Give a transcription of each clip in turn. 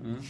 हम्म।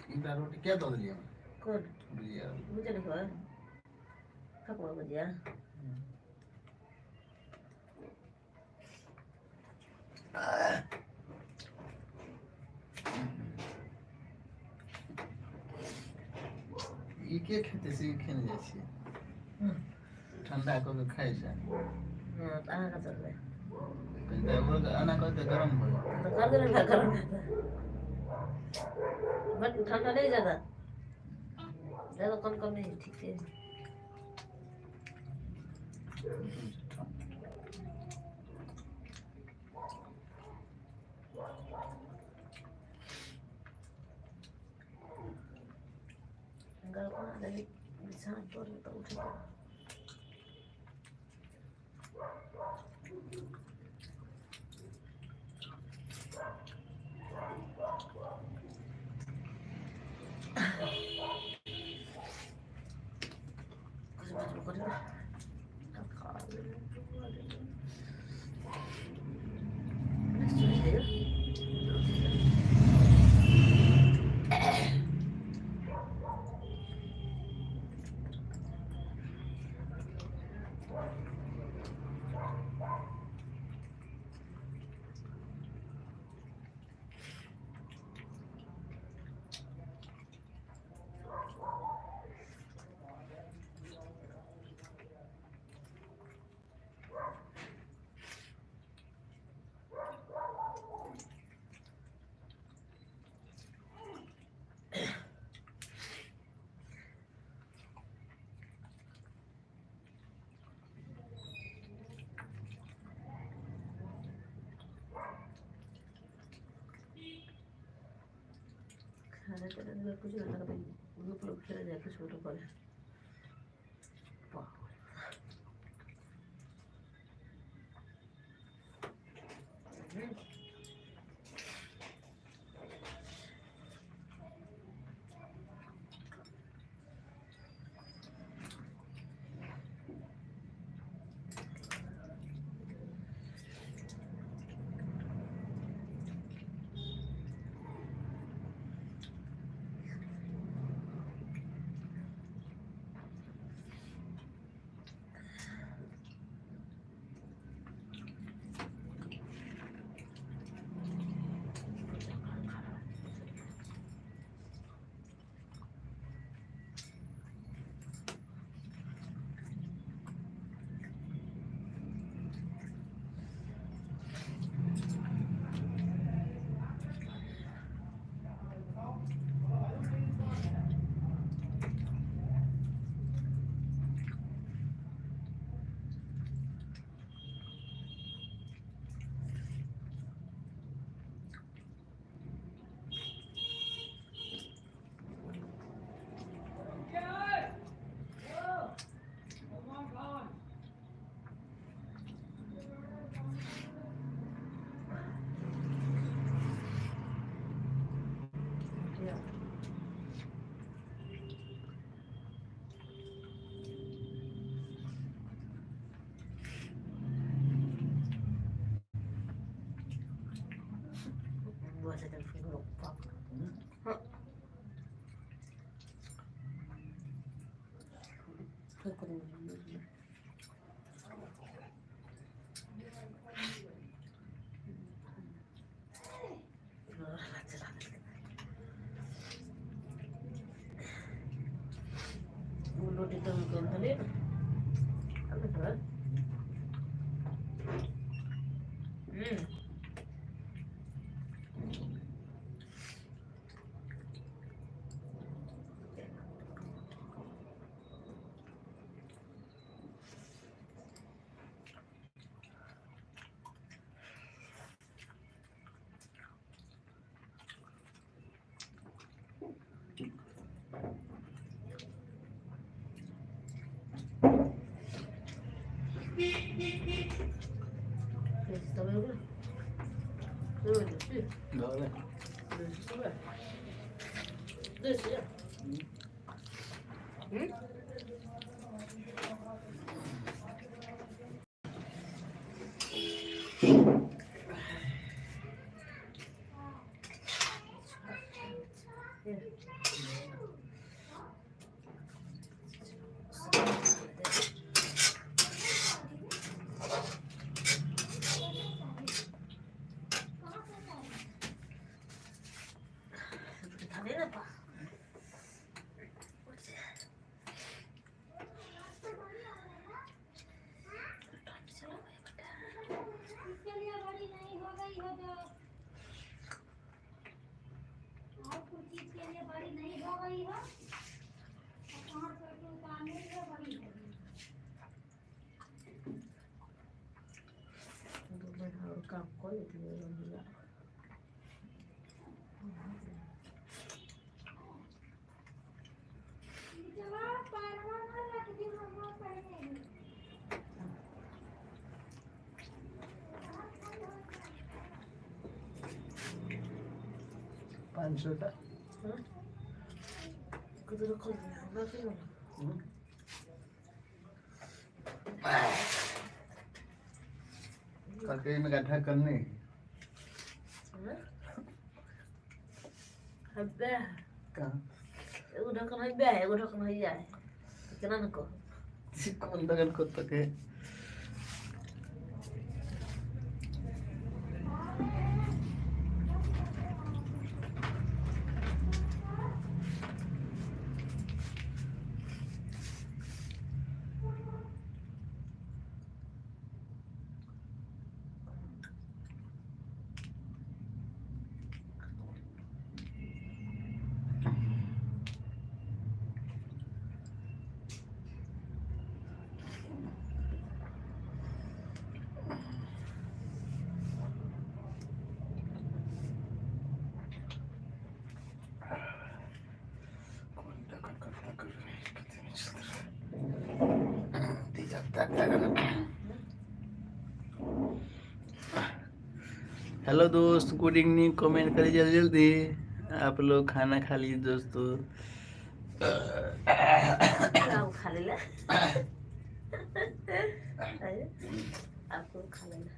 ई रोटी क्या दऽ देलियै? कोन? भुजिया। बुझे नहीं हुआ ठकुआ भुजिया। ई के खेतै से खेने जाइ छियै, ठंडा कऽ के खाइ छै। हाँ, तऽ अहाँ चलबै। कनि एना करतै, गरम भऽ जेतै। तऽ कर देबै ने गरम, बट ठंडा नहीं ज्यादा ज्यादा, कम कम नहीं, ठीक है। गरम बिछाना पर तऽ उठे। खाना पीना कुछ ग्रुप लोग खेले जाए छोटो पर। रोटी तो हम्म। इसके लिए बड़ी नहीं हो गई हो तो और कुछ चीज के लिए बड़ी नहीं हो गई हो और कहाँ पर तो काम नहीं हो बड़ी हो गई। काम कर लेती। चलो पैरवा ना रख दी मम्मा पहले। 500 टा। करके में इकट्ठा करने। कहाँ? एगो ढक्कन है बे, एगो ढक्कन है जाए, केना न कह। कौन दगन को तक है? कौन ढक्कन कट्टा कर रहे हैं? कितने चल रहा है? हेलो दोस्त, गुड इवनिंग। कमेंट करिए जल्दी जल्दी। आप लोग खाना खा लीजिए दोस्तों। आप खा लेला, आपको खा लेना।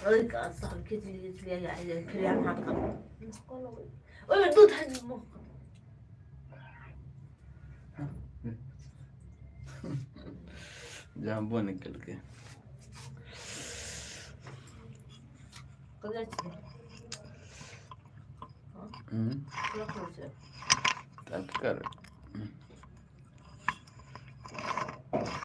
ओए का सब खींच लिया जाए, फिर हम हाथ का ओए दूध है मुंह। जाम्बो निकल के। कब जाइ छी? हम्म। रखो छै। तब कर।